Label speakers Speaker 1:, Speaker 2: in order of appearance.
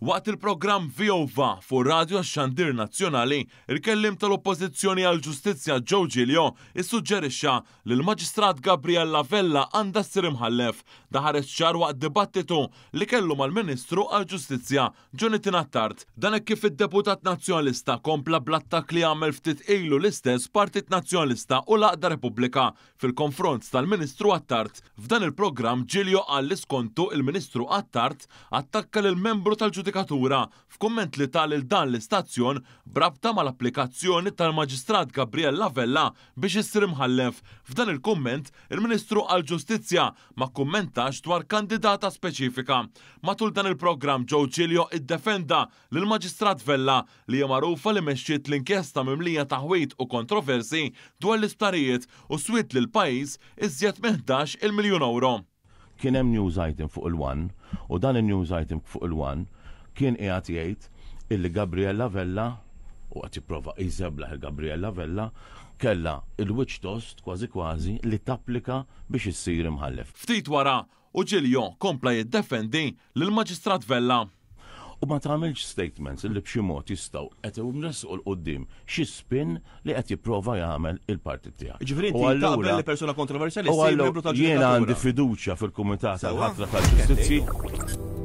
Speaker 1: Waqt il-programm Viova fuq Radio Xandir Nazzjonali, il-kelliem tal-Oppożizzjoni għall-Ġustizzja Joe Giglio issuġġerixxa li l-Maġistrat Gabriella Vella għandha ssir imħallef. Dan ħareġ ċar waqt dibattitu li kellu mal-Ministru għall-Ġustizzja, Jonathan Attard. Dan hekk kif id-deputat Nazzjonalista kompla bl-attakk li għamel ftit ilu l-istess Partit Nazzjonalista u l-għaqda Repubblika fil-konfront tal-Ministru Attard. F'dan il-programm Giglio qal li skontu il-Ministru Attard attakka lil membru tal-ġudikatura f'kumment li ta lil dan l-istazzjon b'rabta mal-applikazzjoni tal-Maġistrat Gabriella Vella biex issir imħallef. F'dan il-kumment, il-Ministru għall-Ġustizzja ma kkummentax dwar kandidata speċifika. Matul dan il-programm Joe Giglio iddefenda lill-Maġistrat Vella li hija magħrufa li mexxiet l-inkjesta mimlija taħwid u kontroversji dwar l-isptarijiet u swiet lill-pajjiż iżjed minn 11-il miljun ewro.
Speaker 2: Kien hemm news item fuq il-One u dan in-news item fuq il-One kien qiegħed jgħid illi Gabriella Vella, u qed jipprova jżeblaħ il-Gabriella Vella, kellha il-wiċċ tost kważi kważi li tapplika biex issir imħallef.
Speaker 1: Ftit wara, u Giglio kompla jiddefendi lill-Maġistrat Vella.
Speaker 2: U ma tagħmilx statements li b'xi mod jistgħu qed iressqu 'l quddiem xi spin li qed jipprova jagħmel il-partit tiegħek.
Speaker 3: Jiġifieri inti taqbel li persuna kontroversjali ssir membru tal-ġudikatura?
Speaker 2: Jiena għandi fiduċja fil-Kumitat għall-Ħatra tal-Ġustizzji.